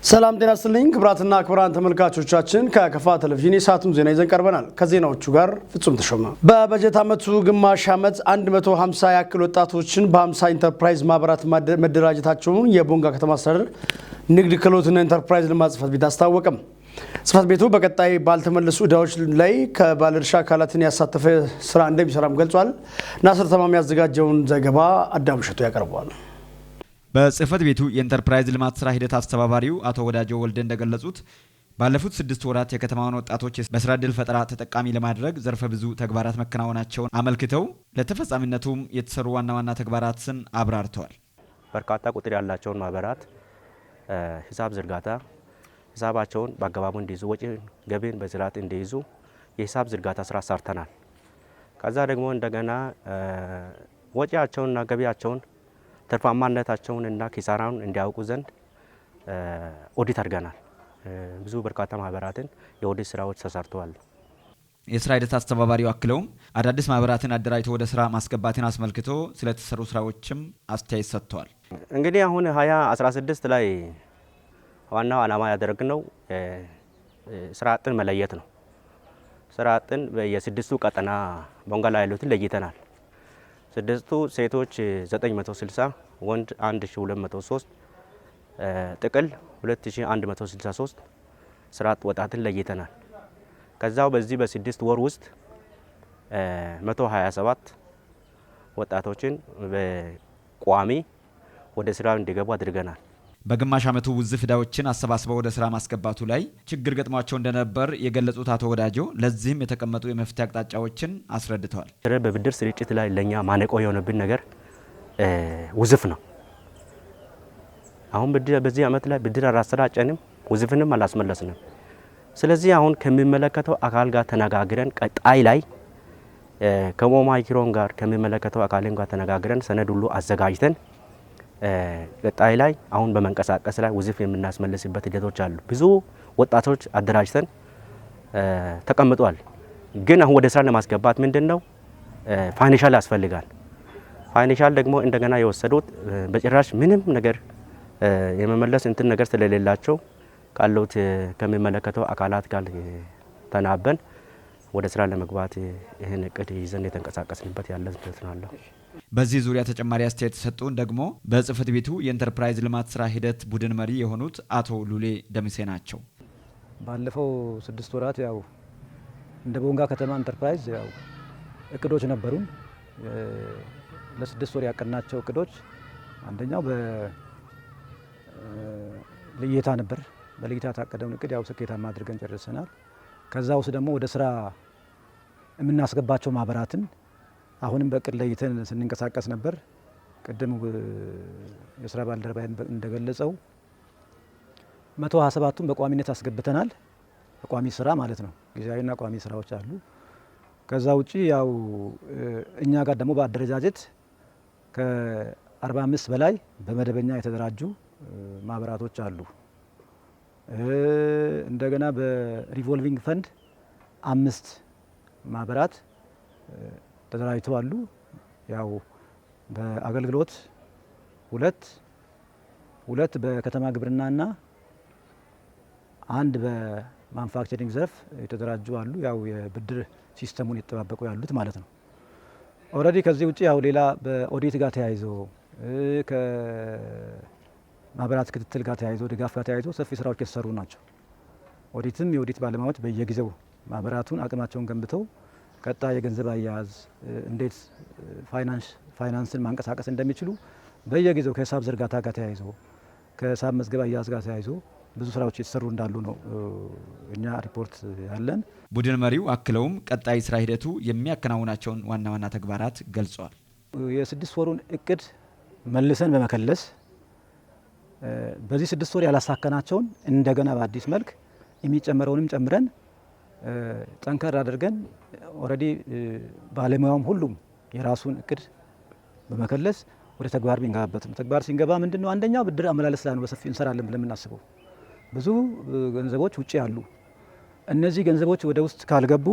ሰላም ጤና ይስጥልኝ ክቡራትና ክቡራን ተመልካቾቻችን፣ ከከፋ ቴሌቪዥን የሰዓቱን ዜና ይዘን ቀርበናል። ከዜናዎቹ ጋር ፍጹም ተሾመ። በበጀት ዓመቱ ግማሽ ዓመት 150 ያክል ወጣቶችን በ50 ኢንተርፕራይዝ ማህበራት መደራጀታቸውን የቦንጋ ከተማ አስተዳደር ንግድ ክህሎትና ኢንተርፕራይዝ ልማት ጽሕፈት ቤት አስታወቀ። ጽሕፈት ቤቱ በቀጣይ ባልተመለሱ ዕዳዎች ላይ ከባለድርሻ አካላትን ያሳተፈ ስራ እንደሚሰራም ገልጿል። ናስር ተማም ያዘጋጀውን ዘገባ አዳም እሸቱ ያቀርበዋል። በጽህፈት ቤቱ የኢንተርፕራይዝ ልማት ስራ ሂደት አስተባባሪው አቶ ወዳጆ ወልደ እንደገለጹት፣ ባለፉት 6 ወራት የከተማውን ወጣቶች በስራ ዕድል ፈጠራ ተጠቃሚ ለማድረግ ዘርፈ ብዙ ተግባራት መከናወናቸውን አመልክተው፣ ለተፈጻሚነቱም የተሰሩ ዋና ዋና ተግባራትን አብራርተዋል። በርካታ ቁጥር ያላቸውን ማህበራት ሂሳብ ዝርጋታ፣ ሂሳባቸውን በአግባቡ እንዲይዙ፣ ወጪ ገቢን በስርዓት እንዲይዙ የሂሳብ ዝርጋታ ስራ ሰርተናል። ከዛ ደግሞ እንደገና ወጪያቸውንና ገቢያቸውን፣ ትርፋማነታቸውን እና ኪሳራውን እንዲያውቁ ዘንድ ኦዲት አድርገናል። ብዙ በርካታ ማህበራትን የኦዲት ስራዎች ተሰርተዋል። የስራ ሂደት አስተባባሪው አክለውም፣ አዳዲስ ማህበራትን አደራጅቶ ወደ ስራ ማስገባትን አስመልክቶ ስለተሰሩ ስራዎችም አስተያየት ሰጥተዋል። እንግዲህ አሁን 2016 ላይ ዋናው ዓላማ ያደረግነው ስራ አጥን መለየት ነው። ስራ አጥን የስድስቱ ቀጠና ቦንጋ ላይ ያሉትን ለይተናል። ስድስቱ ሴቶች 960፣ ወንድ 1203፣ ጥቅል 2163 ስራ አጥ ወጣትን ለይተናል። ከዛው በዚህ በ6 ወር ውስጥ 127 ወጣቶችን በቋሚ ወደ ስራ እንዲገቡ አድርገናል። በግማሽ ዓመቱ ውዝፍ ዕዳዎችን አሰባስበው ወደ ስራ ማስገባቱ ላይ ችግር ገጥሟቸው እንደነበር የገለጹት አቶ ወዳጆ፣ ለዚህም የተቀመጡ የመፍትሄ አቅጣጫዎችን አስረድተዋል። በብድር ስርጭት ላይ ለእኛ ማነቆ የሆነብን ነገር ውዝፍ ነው። አሁን በዚህ ዓመት ላይ ብድር አላሰራጨንም፣ ውዝፍንም አላስመለስንም። ስለዚህ አሁን ከሚመለከተው አካል ጋር ተነጋግረን፣ ቀጣይ ላይ ከሞማይክሮን ጋር ከሚመለከተው አካልም ጋር ተነጋግረን፣ ሰነድ ሁሉ አዘጋጅተን፣ ቀጣይ ላይ አሁን በመንቀሳቀስ ላይ ውዝፍ የምናስመልስበት ሂደቶች አሉ። ብዙ ወጣቶች አደራጅተን ተቀምጧል። ግን አሁን ወደ ስራ ለማስገባት ምንድን ነው financial ያስፈልጋል። Financial ደግሞ እንደገና የወሰዱት በጭራሽ ምንም ነገር የመመለስ እንትን ነገር ስለሌላቸው፣ ካሉት ከሚመለከተው አካላት ጋር ተናበን ወደ ስራ ለመግባት ይህን እቅድ ይዘን የተንቀሳቀስንበት ያለ ነው አለው። በዚህ ዙሪያ ተጨማሪ አስተያየት የሰጡን ደግሞ በጽህፈት ቤቱ የኢንተርፕራይዝ ልማት ስራ ሂደት ቡድን መሪ የሆኑት አቶ ሉሌ ደምሴ ናቸው። ባለፈው 6 ወራት ያው እንደ ቦንጋ ከተማ ኢንተርፕራይዝ ያው እቅዶች ነበሩን። ለ6 ወር ያቀድናቸው እቅዶች አንደኛው በልየታ ነበር። በልየታ የታቀደውን እቅድ ያው ስኬታማ አድርገን ጨርሰናል። ከዛ ውስጥ ደግሞ ወደ ስራ የምናስገባቸው ማህበራትን አሁንም በእቅድ ለይተን ስንንቀሳቀስ ነበር። ቅድም የስራ ባልደረባ እንደገለጸው 127ቱን በቋሚነት አስገብተናል። በቋሚ ስራ ማለት ነው። ጊዜያዊና ቋሚ ስራዎች አሉ። ከዛ ውጪ ያው እኛ ጋር ደግሞ በአደረጃጀት ከ45 በላይ በመደበኛ የተደራጁ ማህበራቶች አሉ። እንደገና በ revolving fund አምስት ማህበራት ተደራጅተው አሉ። ያው በአገልግሎት ሁለት፣ ሁለት በከተማ ግብርናና አንድ በ manufacturing ዘርፍ የተደራጁ አሉ። ያው የብድር system ኡን የተጠባበቁ ያሉት ማለት ነው። Already ከዚህ ውጭ ያው ሌላ በኦዲት ጋር ተያይዞ፣ ከማህበራት ክትትል ጋር ተያይዞ፣ ድጋፍ ጋር ተያይዞ ሰፊ ስራዎች የተሰሩ ናቸው። ኦዲትም የኦዲት ባለሙያዎች በየጊዜው ማህበራቱን አቅማቸውን ገንብተው፣ ቀጣይ የገንዘብ አያያዝ እንዴት ፋይናንስን ማንቀሳቀስ እንደሚችሉ በየጊዜው ከሂሳብ ዝርጋታ ጋር ተያይዞ፣ ከሂሳብ መዝገብ አያያዝ ጋር ተያይዞ ብዙ ስራዎች የተሰሩ እንዳሉ ነው እኛ ሪፖርት ያለን። ቡድን መሪው አክለውም ቀጣይ ስራ ሂደቱ የሚያከናውናቸውን ዋና ዋና ተግባራት ገልጸዋል። የ6 ወሩን እቅድ መልሰን በመከለስ፣ በዚህ 6 ወር ያላሳካናቸውን እንደገና በአዲስ መልክ የሚጨመረውንም ጨምረን፣ ጠንከር አድርገን፣ already ባለሙያውም ሁሉም የራሱን እቅድ በመከለስ ወደ ተግባር የሚንገባበት ነው። ተግባር ሲንገባ ምንድን ነው? አንደኛው ብድር አመላለስ ላይ ነው በሰፊው እንሰራለን ብለን የምናስበው። ብዙ ገንዘቦች ውጭ ያሉ፣ እነዚህ ገንዘቦች ወደ ውስጥ ካልገቡ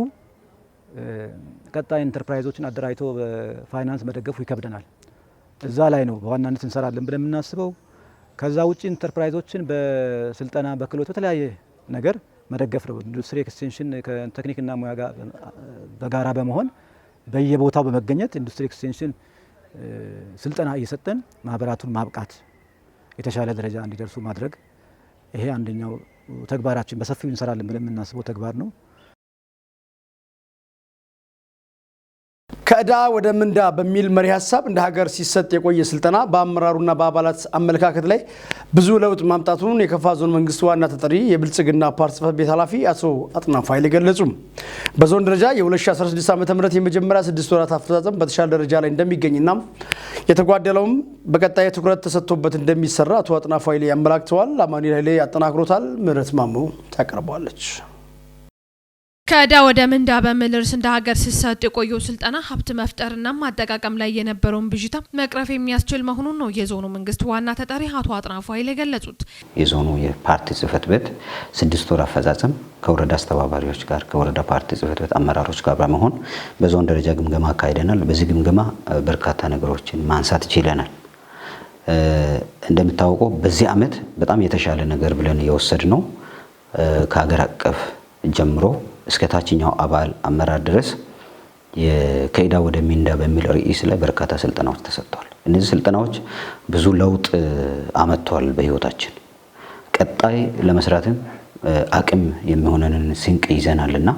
ቀጣይ ኢንተርፕራይዞችን አደራጅቶ በፋይናንስ መደገፉ ይከብደናል። እዛ ላይ ነው በዋናነት እንሰራለን ብለን የምናስበው። ከዛ ውጪ ኢንተርፕራይዞችን በስልጠና፣ በክህሎት፣ በተለያየ ነገር መደገፍ ነው። ኢንዱስትሪ ኤክስቴንሽን ከቴክኒክና ሙያ ጋር በጋራ በመሆን በየቦታው በመገኘት ኢንዱስትሪ ኤክስቴንሽን ስልጠና እየሰጠን ማህበራቱን ማብቃት፣ የተሻለ ደረጃ እንዲደርሱ ማድረግ፣ ይሄ አንደኛው ተግባራችን በሰፊው እንሰራለን ብለን የምናስበው ተግባር ነው። ከዕዳ ወደ ምንዳ በሚል መሪ ሀሳብ እንደ ሀገር ሲሰጥ የቆየ ስልጠና በአመራሩና በአባላት አመለካከት ላይ ብዙ ለውጥ ማምጣቱን የከፋ ዞን መንግስት ዋና ተጠሪ የብልጽግና ፓርቲ ጽሕፈት ቤት ኃላፊ አቶ አጥናፉ ኃይሌ ገለጹ። በዞን ደረጃ የ2016 ዓ.ም የመጀመሪያ 6 ወራት አፈጻጸም በተሻለ ደረጃ ላይ እንደሚገኝና የተጓደለውም በቀጣይ ትኩረት ተሰጥቶበት እንደሚሰራ አቶ አጥናፉ ኃይሌ አመላክተዋል። አማኑኤል ኃይሌ አጠናክሮታል። ምህረት ማሞ ታቀርበዋለች። ከዕዳ ወደ ምንዳ በሚል ርዕስ እንደ ሀገር ሲሰጥ የቆየው ስልጠና ሀብት መፍጠርና ማጠቃቀም ላይ የነበረውን ብዥታ መቅረፍ የሚያስችል መሆኑን ነው የዞኑ መንግስት ዋና ተጠሪ አቶ አጥናፉ ኃይሌ የገለጹት። የዞኑ የፓርቲ ጽህፈት ቤት 6 ወር አፈጻጸም ከወረዳ አስተባባሪዎች ጋር፣ ከወረዳ ፓርቲ ጽህፈት ቤት አመራሮች ጋር በመሆን በዞን ደረጃ ግምገማ አካሂደናል። በዚህ ግምገማ በርካታ ነገሮችን ማንሳት ችለናል። እንደሚታወቀው በዚህ ዓመት በጣም የተሻለ ነገር ብለን የወሰድነው ከሀገር አቀፍ ጀምሮ እስከ ታችኛው አባል አመራር ድረስ ከዕዳ ወደ ምንዳ በሚል ርዕስ ላይ በርካታ ስልጠናዎች ተሰጥተዋል። እነዚህ ስልጠናዎች ብዙ ለውጥ አመጥተዋል በህይወታችን። ቀጣይ ለመስራትም አቅም የሚሆነንን ስንቅ ይዘናልና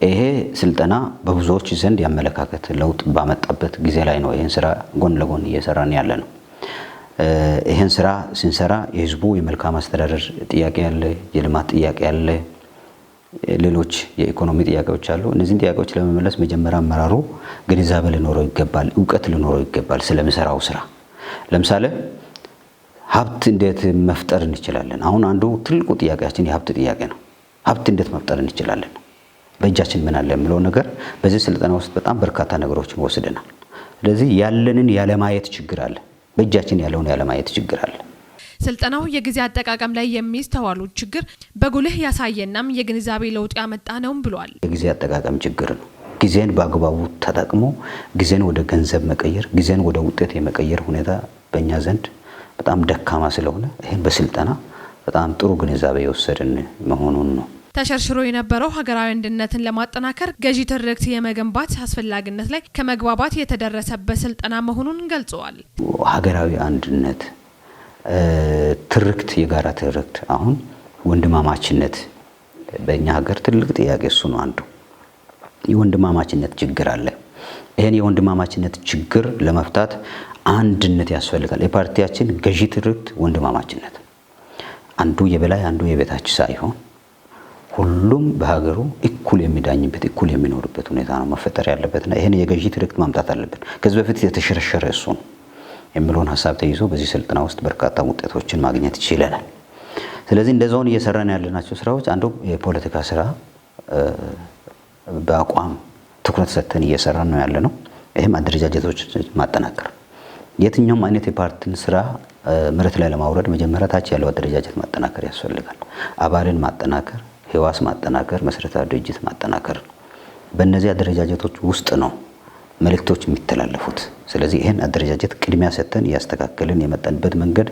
ይሄ ስልጠና በብዙዎች ዘንድ የአመለካከት ለውጥ ባመጣበት ጊዜ ላይ ነው ይህን ስራ ጎን ለጎን እየሰራን ያለ ነው። ይህን ስራ ስንሰራ የህዝቡ የመልካም አስተዳደር ጥያቄ አለ፣ የልማት ጥያቄ አለ፣ ሌሎች የኢኮኖሚ ጥያቄዎች አሉ። እነዚህን ጥያቄዎች ለመመለስ መጀመሪያ አመራሩ ግንዛቤ ሊኖረው ይገባል፣ እውቀት ሊኖረው ይገባል ስለሚሰራው ስራ። ለምሳሌ ሀብት እንዴት መፍጠር እንችላለን? አሁን አንዱ ትልቁ ጥያቄያችን የሀብት ጥያቄ ነው። ሀብት እንዴት መፍጠር እንችላለን? በእጃችን ምን አለ የሚለው ነገር በዚህ ስልጠና ውስጥ በጣም በርካታ ነገሮችን ወስደናል። ስለዚህ ያለንን ያለማየት ችግር አለ፣ በእጃችን ያለውን ያለማየት ችግር አለ። ስልጠናው የጊዜ አጠቃቀም ላይ የሚስተዋሉ ችግር በጉልህ ያሳየናም የግንዛቤ ለውጥ ያመጣ ነውም ብሏል። የጊዜ አጠቃቀም ችግር ነው። ጊዜን በአግባቡ ተጠቅሞ ጊዜን ወደ ገንዘብ መቀየር፣ ጊዜን ወደ ውጤት የመቀየር ሁኔታ በእኛ ዘንድ በጣም ደካማ ስለሆነ ይህን በስልጠና በጣም ጥሩ ግንዛቤ የወሰድን መሆኑን ነው። ተሸርሽሮ የነበረው ሀገራዊ አንድነትን ለማጠናከር ገዢ ትርክት የመገንባት አስፈላጊነት ላይ ከመግባባት የተደረሰበት ስልጠና መሆኑን ገልጸዋል። ሀገራዊ አንድነት ትርክት፣ የጋራ ትርክት፣ አሁን ወንድማማችነት በእኛ ሀገር ትልቅ ጥያቄ እሱ ነው። አንዱ የወንድማማችነት ችግር አለ። ይህን የወንድማማችነት ችግር ለመፍታት አንድነት ያስፈልጋል። የፓርቲያችን ገዢ ትርክት ወንድማማችነት፣ አንዱ የበላይ አንዱ የበታች ሳይሆን ሁሉም በሀገሩ እኩል የሚዳኝበት፣ እኩል የሚኖርበት ሁኔታ ነው መፈጠር ያለበትና ይህን የገዢ ትርክት ማምጣት አለብን። ከዚህ በፊት የተሸረሸረ እሱ ነው የሚለውን ሀሳብ ተይዞ በዚህ ስልጠና ውስጥ በርካታ ውጤቶችን ማግኘት ችለናል። ስለዚህ እንደ ዞን እየሰራን ያለናቸው ስራዎች አንዱ የፖለቲካ ስራ በአቋም ትኩረት ሰጥተን እየሰራን ነው ያለነው። ይህም አደረጃጀቶች ማጠናከር፣ የትኛውም አይነት የፓርቲን ስራ መሬት ላይ ለማውረድ መጀመሪያ ታች ያለው አደረጃጀት ማጠናከር ያስፈልጋል። አባልን ማጠናከር፣ ህዋስ ማጠናከር፣ መሰረታዊ ድርጅት ማጠናከር ነው። በእነዚህ አደረጃጀቶች ውስጥ ነው መልእክቶች የሚተላለፉት። ስለዚህ ይህን አደረጃጀት ቅድሚያ ሰጥተን እያስተካከልን የመጣንበት መንገድ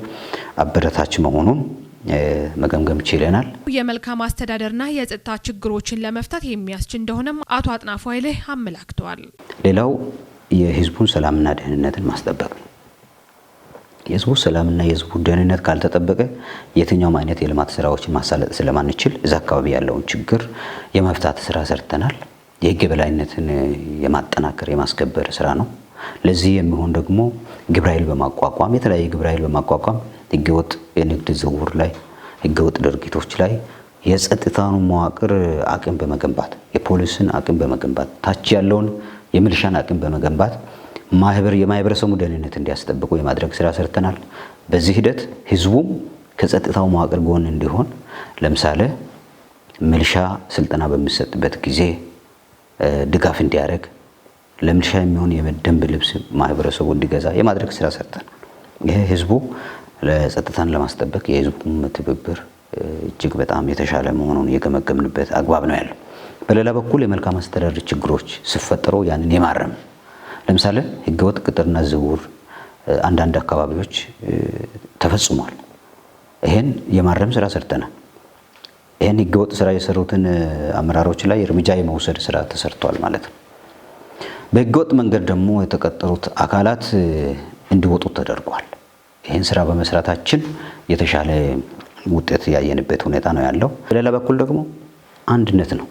አበረታች መሆኑን መገምገም ችለናል። የመልካም አስተዳደርና የጸጥታ ችግሮችን ለመፍታት የሚያስችል እንደሆነም አቶ አጥናፉ ኃይሌ አመላክተዋል። ሌላው የህዝቡን ሰላምና ደህንነትን ማስጠበቅ ነው። የህዝቡ ሰላምና የህዝቡ ደህንነት ካልተጠበቀ የትኛውም አይነት የልማት ስራዎችን ማሳለጥ ስለማንችል እዛ አካባቢ ያለውን ችግር የመፍታት ስራ ሰርተናል። የህግ የበላይነትን የማጠናከር፣ የማስከበር ስራ ነው። ለዚህ የሚሆን ደግሞ ግብረ ኃይል በማቋቋም፣ የተለያየ ግብረ ኃይል በማቋቋም ህገወጥ የንግድ ዝውውር ላይ፣ ህገወጥ ድርጊቶች ላይ የጸጥታውን መዋቅር አቅም በመገንባት፣ የፖሊስን አቅም በመገንባት፣ ታች ያለውን የሚሊሻን አቅም በመገንባት የማህበረሰቡ ደህንነት እንዲያስጠብቁ የማድረግ ስራ ሰርተናል። በዚህ ሂደት ህዝቡም ከጸጥታው መዋቅር ጎን እንዲሆን፣ ለምሳሌ ሚሊሻ ስልጠና በሚሰጥበት ጊዜ ድጋፍ እንዲያደርግ፣ ለሚሊሻ የሚሆን የደንብ ልብስ ማህበረሰቡ እንዲገዛ የማድረግ ስራ ሰርተናል። ይሄ ህዝቡ ለጸጥታን ለማስጠበቅ የህዝቡም ትብብር እጅግ በጣም የተሻለ መሆኑን የገመገምንበት አግባብ ነው ያለው። በሌላ በኩል የመልካም አስተዳደር ችግሮች ሲፈጠሩ ያንን የማረም፣ ለምሳሌ ህገወጥ ቅጥርና ዝውውር አንዳንድ አካባቢዎች ተፈጽሟል። ይሄን የማረም ስራ ሰርተናል። ይሄን ህገወጥ ስራ የሰሩትን አመራሮች ላይ እርምጃ የመውሰድ ስራ ተሰርቷል ማለት ነው። በህገወጥ መንገድ ደግሞ የተቀጠሩት አካላት እንዲወጡ ተደርጓል። ይህን ስራ በመስራታችን የተሻለ ውጤት ያየንበት ሁኔታ ነው ያለው። በሌላ በኩል ደግሞ አንድነት ነው፣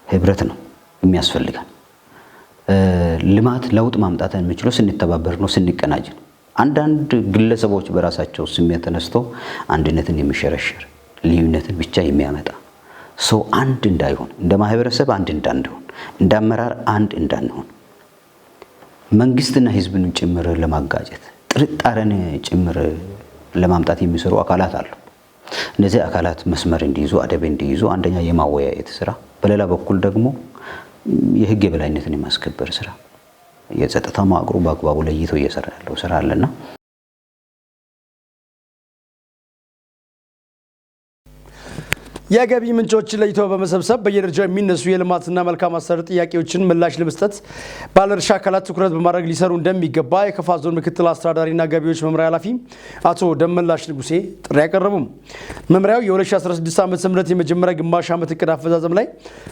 ህብረት ነው የሚያስፈልገን። ልማት ለውጥ ማምጣት የምንችለው ስንተባበር ነው፣ ስንቀናጅ ነው። አንዳንድ ግለሰቦች በራሳቸው ስሜት ተነስቶ አንድነትን የሚሸረሽር፣ ልዩነትን ብቻ የሚያመጣ፣ ሰው አንድ እንዳይሆን፣ እንደ ማህበረሰብ አንድ እንዳንሆን፣ እንደ አመራር አንድ እንዳንሆን፣ መንግስትና ህዝብን ጭምር ለማጋጨት፣ ጥርጣሬን ጭምር ለማምጣት የሚሰሩ አካላት አሉ። እነዚህ አካላት መስመር እንዲይዙ፣ አደብ እንዲይዙ አንደኛ የማወያየት ስራ፣ በሌላ በኩል ደግሞ የህግ የበላይነትን የማስከበር ስራ የጸጥታ መዋቅሩ በአግባቡ ለይቶ እየሰራ ያለው ስራ አለና። የገቢ ምንጮችን ለይቶ በመሰብሰብ በየደረጃው የሚነሱ የልማትና መልካም አስተዳደር ጥያቄዎችን ምላሽ ለመስጠት ባለድርሻ አካላት ትኩረት በማድረግ ሊሰሩ እንደሚገባ የከፋ ዞን ምክትል አስተዳዳሪና ገቢዎች መምሪያ ኃላፊ አቶ ደመላሽ ንጉሴ ጥሪ አቀረቡ። መምሪያው የ2016 ዓ.ም የመጀመሪያ ግማሽ ዓመት እቅድ አፈጻጸም ላይ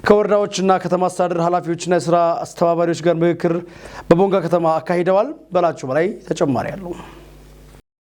ከወረዳዎችና ከተማ አስተዳደር ኃላፊዎችና የስራ አስተባባሪዎች ጋር ምክክር በቦንጋ ከተማ አካሂደዋል። በላቸው በላይ ተጨማሪ አለው።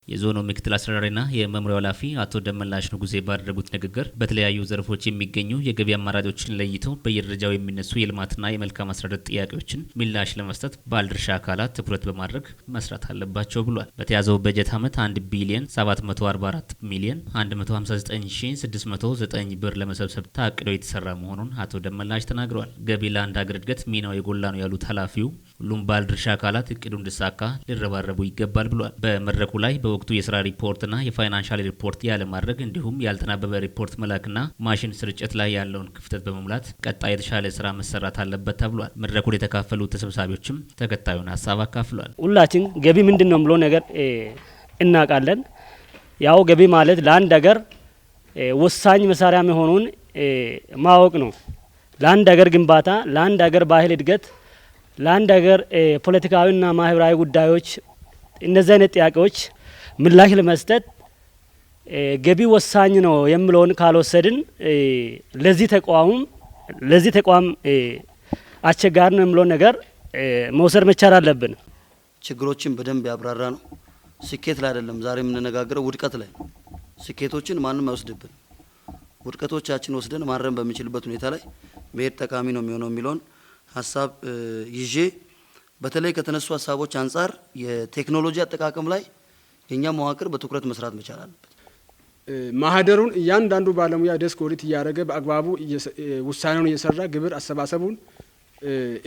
የዞኑ ምክትል አስተዳዳሪና የመምሪያው ኃላፊ አቶ ደመላሽ ንጉሴ ባደረጉት ንግግር በተለያዩ ዘርፎች የሚገኙ የገቢ አማራጮችን ለይቶ በየደረጃው የሚነሱ የልማትና የመልካም አስተዳደር ጥያቄዎችን ምላሽ ለመስጠት ባለድርሻ አካላት ትኩረት በማድረግ መስራት አለባቸው ብሏል። በተያዘው በጀት ዓመት 1 ቢሊዮን 744 ሚሊዮን 159609 ብር ለመሰብሰብ ታቅዶ የተሰራ መሆኑን አቶ ደመላሽ ተናግረዋል። ገቢ ለአንድ ሀገር እድገት ሚናው የጎላ ነው ያሉት ኃላፊው ሁሉም ባለድርሻ አካላት እቅዱ እንዲሳካ ሊረባረቡ ይገባል ብሏል። በመድረኩ ላይ በወቅቱ የስራ ሪፖርትና የ financial ሪፖርት ያለማድረግ እንዲሁም ያልተናበበ ሪፖርት መላክና ማሽን ስርጭት ላይ ያለውን ክፍተት በመሙላት ቀጣይ የተሻለ ስራ መሰራት አለበት ተብሏል። መድረኩን የተካፈሉ ተሰብሳቢዎችም ተከታዩን ሀሳብ አካፍሏል። ሁላችን ገቢ ምንድን ነው ብሎ ነገር እናውቃለን። ያው ገቢ ማለት ለአንድ ሀገር ወሳኝ መሳሪያ መሆኑን ማወቅ ነው። ለአንድ ሀገር ግንባታ፣ ለአንድ ሀገር ባህል እድገት፣ ለአንድ ሀገር ፖለቲካዊና ማህበራዊ ጉዳዮች እነዚህ አይነት ጥያቄዎች ምላሽ ለመስጠት ገቢ ወሳኝ ነው የሚለውን ካልወሰድን ለዚህ ተቋም አስቸጋሪ ነው የሚለውን ነገር መውሰድ መቻል አለብን። ችግሮችን በደንብ ያብራራ ነው። ስኬት ላይ አይደለም ዛሬ የምንነጋገረው፣ ውድቀት ላይ ነው። ስኬቶችን ማንም አይወስድብን። ውድቀቶቻችን ወስደን ማረም በምንችልበት ሁኔታ ላይ መሄድ ጠቃሚ ነው የሚሆነው የሚለውን ሀሳብ ይዤ፣ በተለይ ከተነሱ ሀሳቦች አንጻር የቴክኖሎጂ አጠቃቀም ላይ የእኛ መዋቅር በትኩረት መስራት መቻል አለበት። ማህደሩን እያንዳንዱ ባለሙያ desk audit እያደረገ በአግባቡ ውሳኔውን እየሰራ ግብር አሰባሰቡን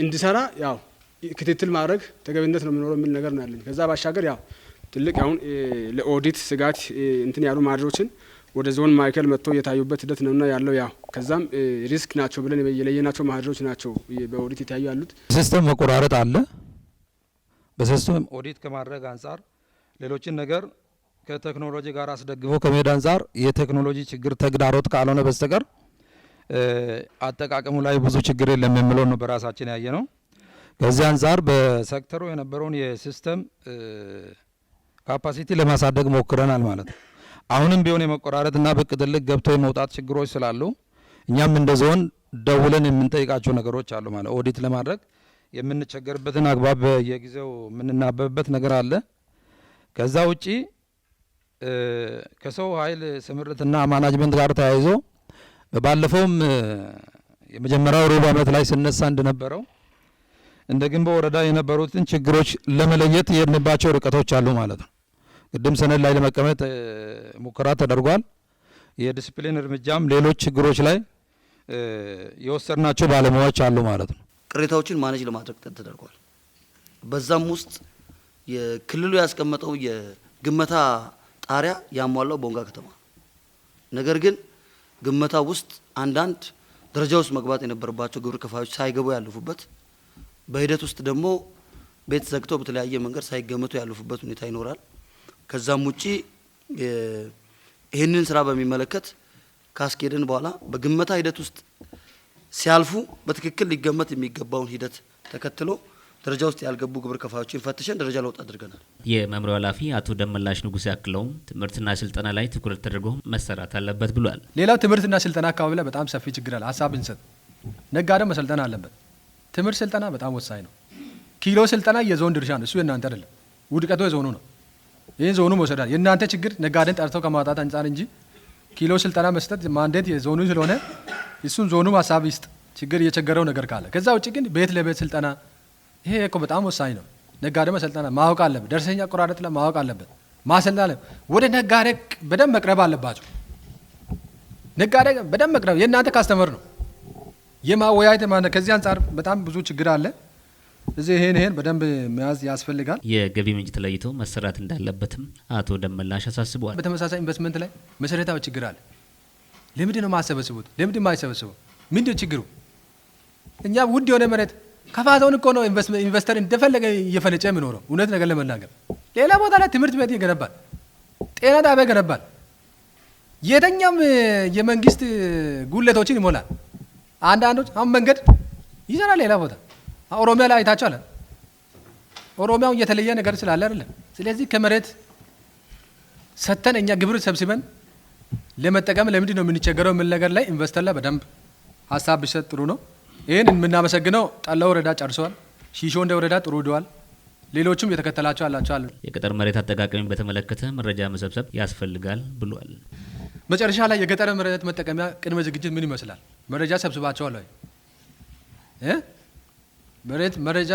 እንዲሰራ ያው ክትትል ማድረግ ተገቢነት ነው የሚኖረው የሚል ነገር ነው ያለኝ። ከዛ ባሻገር ያው ትልቅ አሁን ለኦዲት ስጋት እንትን ያሉ ማህደሮችን ወደ ዞን ማዕከል መጥተው የታዩበት ሂደት ነውና ያለው፣ ያው ከዛም risk ናቸው ብለን የለየናቸው ማህደሮች ናቸው በኦዲት የታዩ ያሉት። System መቆራረጥ አለ። በ system audit ከማድረግ አንጻር፣ ሌሎችን ነገር ከቴክኖሎጂ ጋር አስደግፎ ከመሄድ አንጻር የቴክኖሎጂ ችግር ተግዳሮት ካልሆነ በስተቀር አጠቃቀሙ ላይ ብዙ ችግር የለም የሚለው ነው በራሳችን ያየ ነው። ከዚህ አንጻር በሴክተሩ የነበረውን የ system capacity ለማሳደግ ሞክረናል ማለት ነው። አሁንም ቢሆን የመቆራረጥና ብቅ ጥልቅ ገብቶ የመውጣት ችግሮች ስላሉ እኛም እንደ ዞን ደውለን የምንጠይቃቸው ነገሮች አሉ፣ ማለት ኦዲት ለማድረግ የምንቸገርበትን አግባብ በየጊዜው የምንናበብበት ነገር አለ። ከዛ ውጪ ከሰው ኃይል ስምሪትና management ጋር ተያይዞ ባለፈውም የመጀመሪያው ሩብ ዓመት ላይ ስነሳ እንደነበረው እንደ ግንቦ ወረዳ የነበሩትን ችግሮች ለመለየት የሄድንባቸው ርቀቶች አሉ ማለት ነው። ቅድም ሰነድ ላይ ለመቀመጥ ሙከራ ተደርጓል። የዲስፕሊን እርምጃም ሌሎች ችግሮች ላይ የወሰድናቸው ባለሙያዎች አሉ ማለት ነው። ቅሬታዎችን manage ለማድረግ ተደርጓል። በዛም ውስጥ የክልሉ ያስቀመጠው የግመታ ጣሪያ ያሟላው ቦንጋ ከተማ፣ ነገር ግን ግመታ ውስጥ አንዳንድ ደረጃ ውስጥ መግባት የነበረባቸው ግብር ከፋዮች ሳይገቡ ያለፉበት፣ በሂደት ውስጥ ደግሞ ቤት ዘግተው በተለያየ መንገድ ሳይገመቱ ያለፉበት ሁኔታ ይኖራል። ከዛም ውጪ ይህንን ስራ በሚመለከት ካስኬድን በኋላ በግመታ ሂደት ውስጥ ሲያልፉ በትክክል ሊገመት የሚገባውን ሂደት ተከትሎ ደረጃ ውስጥ ያልገቡ ግብር ከፋዮችን ፈትሸን ደረጃ ለውጥ አድርገናል። የመምሪያው ኃላፊ አቶ ደመላሽ ንጉሴ አክለውም ትምህርትና ስልጠና ላይ ትኩረት ተደርጎ መሰራት አለበት ብሏል። ሌላው ትምህርትና ስልጠና አካባቢ ላይ በጣም ሰፊ ችግር አለ። ሀሳብ ብንሰጥ ነጋዴው መሰልጠን አለበት። ትምህርት ስልጠና በጣም ወሳኝ ነው። ኪሎ ስልጠና የዞን ድርሻ ነው። እሱ የእናንተ አይደለም። ውድቀቱ የዞኑ ነው። ይህን ዞኑ መውሰድ አለ። የእናንተ ችግር ነጋዴን ጠርተው ከማውጣት አንጻር እንጂ ኪሎ ስልጠና መስጠት mandate የዞኑ ስለሆነ እሱን ዞኑ ሀሳብ ይስጥ፣ ችግር እየቸገረው ነገር ካለ። ከዛ ውጭ ግን ቤት ለቤት ስልጠና ይሄ እኮ በጣም ወሳኝ ነው። ነጋዴ መሰልጠና ማወቅ አለበት። ደረሰኝ አቆራረጥ ላይ ማወቅ አለበት። ማሰልጠን አለበት። ወደ ነጋዴ በደንብ መቅረብ አለባቸው። ነጋዴ በደንብ መቅረብ የእናንተ customer ነው። የማወያየት ማለት ከዚህ አንጻር በጣም ብዙ ችግር አለ። እዚህ ይሄን በደንብ መያዝ ያስፈልጋል። የገቢ ምንጭ ተለይቶ መሰራት እንዳለበትም አቶ ደመላሽ አሳስበዋል። በተመሳሳይ ኢንቨስትመንት ላይ መሰረታዊ ችግር አለ። ለምንድን ነው የማያሰበስቡት? ለምንድን የማይሰበስበው? ምንድን ነው ችግሩ? እኛ ውድ የሆነ መሬት ከፋ ዞን እኮ ነው investor እንደፈለገ እየፈነጨ የሚኖረው። እውነት ነገር ለመናገር ሌላ ቦታ ላይ ትምህርት ቤት ይገነባል፣ ጤና ጣቢያ ይገነባል፣ የተኛም የመንግስት ጉለቶችን ይሞላል። አንዳንዶች አሁን መንገድ ይሰራል ሌላ ቦታ ኦሮሚያ ላይ አይታችኋል። ኦሮሚያው የተለየ ነገር ስላለ አይደለም። ስለዚህ ከመሬት ሰተን እኛ ግብር ሰብስበን ለመጠቀም ለምንድን ነው የምንቸገረው የሚል ነገር ላይ investor ላይ በደንብ ሀሳብ ቢሰጥ ጥሩ ነው። ይህን የምናመሰግነው ጠላ ወረዳ ጨርሰዋል። ሺሾ እንደ ወረዳ ጥሩ ሄደዋል። ሌሎችም የተከተላቸው አላቸው አሉ። የገጠር መሬት አጠቃቀምን በተመለከተ መረጃ መሰብሰብ ያስፈልጋል ብሏል። መጨረሻ ላይ የገጠር መሬት መጠቀሚያ ቅድመ ዝግጅት ምን ይመስላል? መረጃ ሰብስባቸዋል ወይ? መሬት መረጃ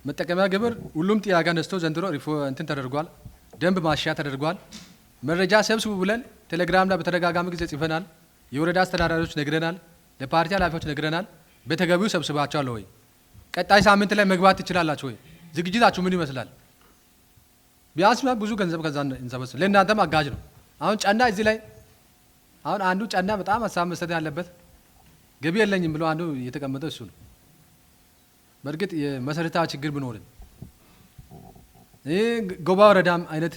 መጠቀሚያ ግብር ሁሉም ጥያቄ ነስቶ ዘንድሮ እንትን ተደርጓል። ደንብ ማሻሻያ ተደርጓል። መረጃ ሰብስቡ ብለን ቴሌግራም ላይ በተደጋጋሚ ጊዜ ጽፈናል። የወረዳ አስተዳዳሪዎች ነግረናል። ለፓርቲ ኃላፊዎች ነግረናል። በተገቢው ሰብስባቸዋል ወይ? ቀጣይ ሳምንት ላይ መግባት ትችላላችሁ ወይ? ዝግጅታችሁ ምን ይመስላል? ቢያንስ ብዙ ገንዘብ ከዛ እንሰበስብ፣ ለእናንተም አጋዥ ነው። አሁን ጨና እዚህ ላይ አሁን አንዱ ጨና በጣም ሀሳብ መስጠት ያለበት ገቢ የለኝም ብሎ አንዱ የተቀመጠው እሱ ነው። በእርግጥ የመሰረታዊ ችግር ቢኖርም ይህ ጎባ ወረዳም አይነት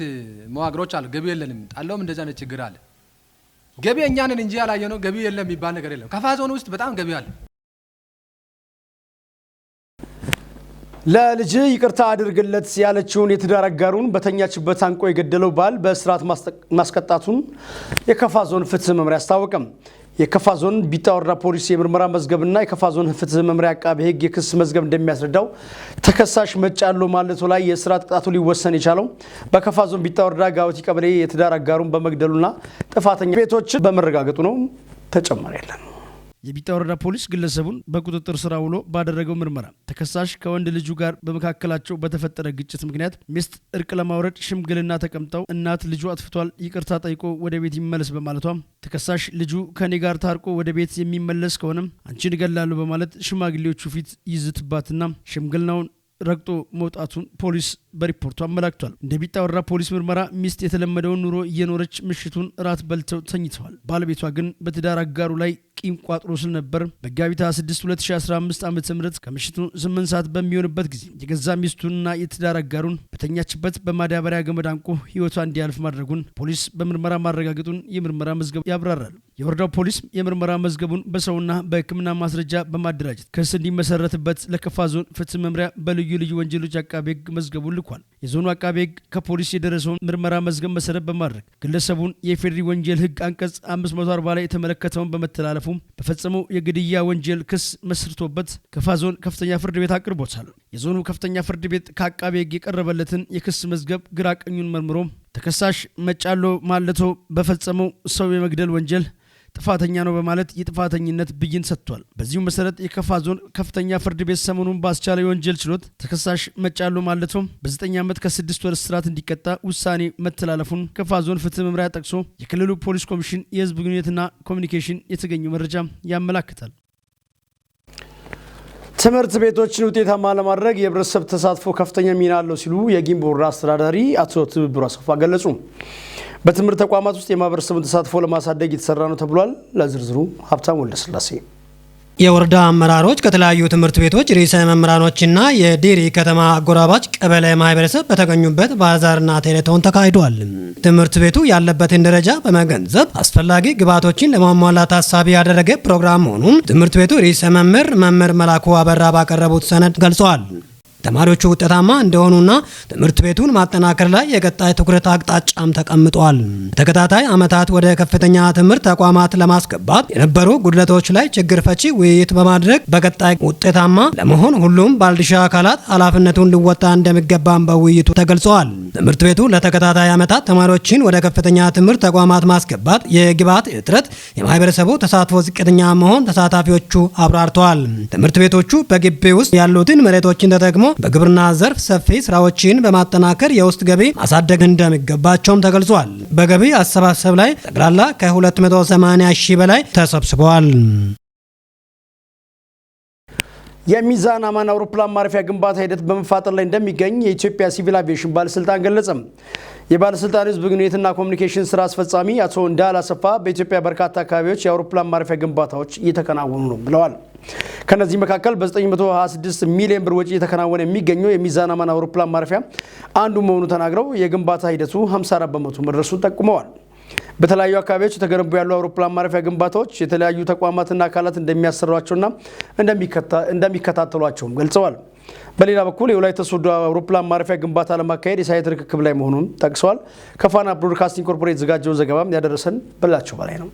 መዋቅሮች አሉ። ገቢ የለንም፣ ጣለውም እንደዚህ አይነት ችግር አለ። ገቢ እኛ ነን እንጂ ያላየነው ገቢ የለም የሚባል ነገር የለም። ከፋ ዞን ውስጥ በጣም ገቢ አለ። ለልጅ ይቅርታ አድርግለት ያለችውን የትዳር አጋሩን በተኛችበት አንቆ የገደለው ባል በእስራት ማስቀጣቱን የከፋ ዞን ፍትህ መምሪያ አስታወቀም። የከፋ ዞን ቢጣ ወረዳ ፖሊስ የምርመራ መዝገብና የከፋ ዞን ፍትህ መምሪያ አቃቤ ሕግ የክስ መዝገብ እንደሚያስረዳው ተከሳሽ መጫሎ ማለቶ ላይ የእስራት ቅጣቱ ሊወሰን የቻለው በከፋ ዞን ቢጣ ወረዳ ጋውቲ ቀበሌ የትዳር አጋሩን በመግደሉና ጥፋተኛ ቤቶችን በመረጋገጡ ነው። ተጨማሪ ያለን የቢጣ ወረዳ ፖሊስ ግለሰቡን በቁጥጥር ስር ውሎ ባደረገው ምርመራ ተከሳሽ ከወንድ ልጁ ጋር በመካከላቸው በተፈጠረ ግጭት ምክንያት ሚስት እርቅ ለማውረድ ሽምግልና ተቀምጠው እናት ልጁ አጥፍቷል ይቅርታ ጠይቆ ወደ ቤት ይመለስ በማለቷ ተከሳሽ ልጁ ከኔ ጋር ታርቆ ወደ ቤት የሚመለስ ከሆነም አንቺን እገላለሁ በማለት ሽማግሌዎቹ ፊት ይዝትባትና ሽምግልናውን ረግጦ መውጣቱን ፖሊስ በሪፖርቱ አመላክቷል። እንደ ቢጣ ወረዳ ፖሊስ ምርመራ ሚስት የተለመደውን ኑሮ እየኖረች ምሽቱን እራት በልተው ተኝተዋል። ባለቤቷ ግን በትዳር አጋሩ ላይ ቂም ቋጥሮ ስለነበር መጋቢት 26 2015 ዓ.ም ከምሽቱ 8 ሰዓት በሚሆንበት ጊዜ የገዛ ሚስቱንና የትዳር አጋሩን በተኛችበት በማዳበሪያ ገመድ አንቆ ሕይወቷ እንዲያልፍ ማድረጉን ፖሊስ በምርመራ ማረጋገጡን የምርመራ መዝገብ ያብራራል። የወረዳው ፖሊስ የምርመራ መዝገቡን በሰውና በሕክምና ማስረጃ በማደራጀት ክስ እንዲመሰረትበት ለከፋ ዞን ፍትህ መምሪያ በልዩ ልዩ ወንጀሎች አቃቤ ሕግ መዝገቡን ልኳል። የዞኑ አቃቤ ሕግ ከፖሊስ የደረሰውን ምርመራ መዝገብ መሰረት በማድረግ ግለሰቡን የኢፌዴሪ ወንጀል ሕግ አንቀጽ 540 ላይ የተመለከተውን በመተላለፉ በፈጸመው የግድያ ወንጀል ክስ መስርቶበት ከፋ ዞን ከፍተኛ ፍርድ ቤት አቅርቦታል። የዞኑ ከፍተኛ ፍርድ ቤት ከአቃቤ ሕግ የቀረበለትን የክስ መዝገብ ግራ ቀኙን መርምሮ ተከሳሽ መጫሎ ማለቶ በፈጸመው ሰው የመግደል ወንጀል ጥፋተኛ ነው በማለት የጥፋተኝነት ብይን ሰጥቷል። በዚሁ መሰረት የከፋ ዞን ከፍተኛ ፍርድ ቤት ሰሞኑን ባስቻለ የወንጀል ችሎት ተከሳሽ መጫሎ ማለቶ በ9 ዓመት ከ6 ወር እስራት እንዲቀጣ ውሳኔ መተላለፉን ከፋ ዞን ፍትህ መምሪያ ጠቅሶ የክልሉ ፖሊስ ኮሚሽን የህዝብ ግንኙነትና ኮሚኒኬሽን የተገኘው መረጃ ያመላክታል። ትምህርት ቤቶችን ውጤታማ ለማድረግ የህብረተሰብ ተሳትፎ ከፍተኛ ሚና አለው ሲሉ የጊምቦ ወረዳ አስተዳዳሪ አቶ ትብብሩ አሰፋ ገለጹ። በትምህርት ተቋማት ውስጥ የማህበረሰቡን ተሳትፎ ለማሳደግ የተሰራ ነው ተብሏል። ለዝርዝሩ ሀብታም ወልደስላሴ። የወረዳ አመራሮች ከተለያዩ ትምህርት ቤቶች ርዕሰ መምህራኖችና የዲሪ ከተማ አጎራባች ቀበሌ ማህበረሰብ በተገኙበት ባዛርና ቴሌቶን ተካሂዷል። ትምህርት ቤቱ ያለበትን ደረጃ በመገንዘብ አስፈላጊ ግብዓቶችን ለማሟላት ታሳቢ ያደረገ ፕሮግራም መሆኑን ትምህርት ቤቱ ርዕሰ መምህር መምህር መላኩ አበራ ባቀረቡት ሰነድ ገልጸዋል። ተማሪዎቹ ውጤታማ እንደሆኑና ትምህርት ቤቱን ማጠናከር ላይ የቀጣይ ትኩረት አቅጣጫም ተቀምጧል። ተከታታይ ዓመታት ወደ ከፍተኛ ትምህርት ተቋማት ለማስገባት የነበሩ ጉድለቶች ላይ ችግር ፈቺ ውይይት በማድረግ በቀጣይ ውጤታማ ለመሆን ሁሉም ባለድርሻ አካላት ኃላፊነቱን ሊወጣ እንደሚገባም በውይይቱ ተገልጸዋል። ትምህርት ቤቱ ለተከታታይ ዓመታት ተማሪዎችን ወደ ከፍተኛ ትምህርት ተቋማት ማስገባት የግብዓት እጥረት፣ የማህበረሰቡ ተሳትፎ ዝቅተኛ መሆን ተሳታፊዎቹ አብራርተዋል። ትምህርት ቤቶቹ በግቢ ውስጥ ያሉትን መሬቶችን ተጠቅሞ በግብርና ዘርፍ ሰፊ ስራዎችን በማጠናከር የውስጥ ገቢ ማሳደግ እንደሚገባቸውም ተገልጿል። በገቢ አሰባሰብ ላይ ጠቅላላ ከ280 ሺህ በላይ ተሰብስበዋል። የሚዛን አማን አውሮፕላን ማረፊያ ግንባታ ሂደት በመፋጠን ላይ እንደሚገኝ የኢትዮጵያ ሲቪል አቪዬሽን ባለስልጣን ገለጸ። የባለስልጣኑ ሕዝብ ግንኙነትና ኮሚኒኬሽን ስራ አስፈጻሚ አቶ እንዳለ አሰፋ በኢትዮጵያ በርካታ አካባቢዎች የአውሮፕላን ማረፊያ ግንባታዎች እየተከናወኑ ነው ብለዋል። ከነዚህ መካከል በ926 ሚሊዮን ብር ወጪ እየተከናወነ የሚገኘው የሚዛን አማን አውሮፕላን ማረፊያ አንዱ መሆኑ ተናግረው የግንባታ ሂደቱ 54% መድረሱን ጠቁመዋል። በተለያዩ አካባቢዎች የተገነቡ ያሉ አውሮፕላን ማረፊያ ግንባታዎች የተለያዩ ተቋማትና አካላት እንደሚያሰሯቸውና እንደሚከታተሏቸውም ገልጸዋል። በሌላ በኩል የወላይታ ሶዶ አውሮፕላን ማረፊያ ግንባታ ለማካሄድ የ site ርክክብ ላይ መሆኑን ጠቅሰዋል። ከፋና ብሮድካስቲንግ ኮርፖሬት የተዘጋጀውን ዘገባም ያደረሰን በላቸው በላይ ነው።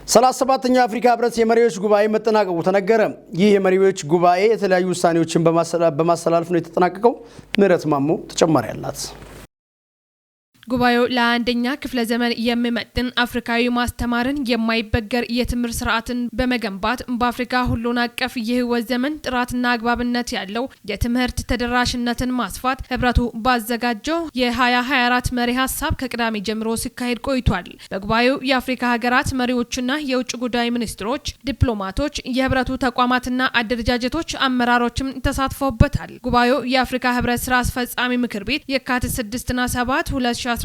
37ኛው የአፍሪካ ህብረት የመሪዎች ጉባኤ መጠናቀቁ ተነገረ። ይህ የመሪዎች ጉባኤ የተለያዩ ውሳኔዎችን በማስተላለፍ ነው የተጠናቀቀው። ምህረት ማሞ ተጨማሪ አላት። ጉባኤው ለአንደኛ ክፍለ ዘመን የሚመጥን አፍሪካዊ ማስተማርን የማይበገር የትምህርት ስርዓትን በመገንባት በአፍሪካ ሁሉን አቀፍ የህይወት ዘመን ጥራትና አግባብነት ያለው የትምህርት ተደራሽነትን ማስፋት ህብረቱ ባዘጋጀው የ2024 መሪ ሀሳብ ከቅዳሜ ጀምሮ ሲካሄድ ቆይቷል። በጉባኤው የአፍሪካ ሀገራት መሪዎችና የውጭ ጉዳይ ሚኒስትሮች፣ ዲፕሎማቶች፣ የህብረቱ ተቋማትና አደረጃጀቶች አመራሮችም ተሳትፈውበታል። ጉባኤው የአፍሪካ ህብረት ስራ አስፈጻሚ ምክር ቤት የካቲት 6ና 7 2016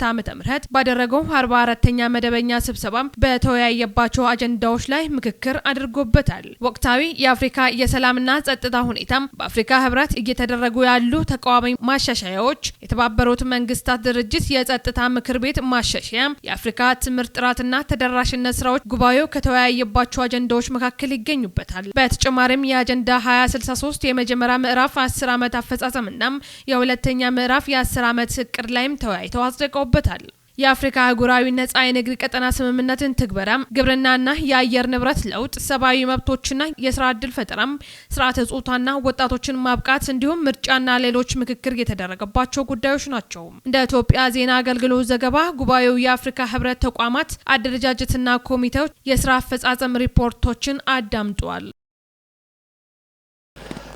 ዓ.ም ባደረገው 44ኛ መደበኛ ስብሰባ በተወያየባቸው አጀንዳዎች ላይ ምክክር አድርጎበታል። ወቅታዊ የአፍሪካ የሰላምና ጸጥታ ሁኔታም፣ በአፍሪካ ህብረት እየተደረጉ ያሉ ተቋማዊ ማሻሻያዎች፣ የተባበሩት መንግስታት ድርጅት የጸጥታ ምክር ቤት ማሻሻያ፣ የአፍሪካ ትምህርት ጥራትና ተደራሽነት ስራዎች ጉባኤው ከተወያየባቸው አጀንዳዎች መካከል ይገኙበታል። በተጨማሪም የአጀንዳ 2063 የመጀመሪያ ምዕራፍ 10 ዓመት አፈጻጸምና የሁለተኛ ምዕራፍ የ10 ዓመት እቅድ ላይም ተወያይተው አጽድቀውበታል። የአፍሪካ አህጉራዊ ነጻ የንግድ ቀጠና ስምምነትን ትግበራም፣ ግብርናና የአየር ንብረት ለውጥ፣ ሰብአዊ መብቶችና የስራ እድል ፈጠራም፣ ስርዓተ ጾታና ወጣቶችን ማብቃት እንዲሁም ምርጫና ሌሎች ምክክር የተደረገባቸው ጉዳዮች ናቸው። እንደ ኢትዮጵያ ዜና አገልግሎት ዘገባ ጉባኤው የአፍሪካ ህብረት ተቋማት አደረጃጀትና ኮሚቴዎች የስራ አፈጻጸም ሪፖርቶችን አዳምጧል።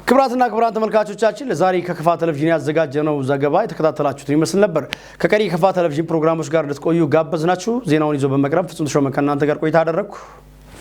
ክቡራትና ክቡራን ተመልካቾቻችን፣ ለዛሬ ከከፋ ቴሌቪዥን ያዘጋጀነው ዘገባ የተከታተላችሁትን ይመስል ነበር። ከቀሪ የከፋ ቴሌቪዥን ፕሮግራሞች ጋር እንድትቆዩ ጋበዝናችሁ። ዜናውን ይዞ በመቅረብ ፍጹም ተሾመ ከእናንተ ጋር ቆይታ አደረግኩ።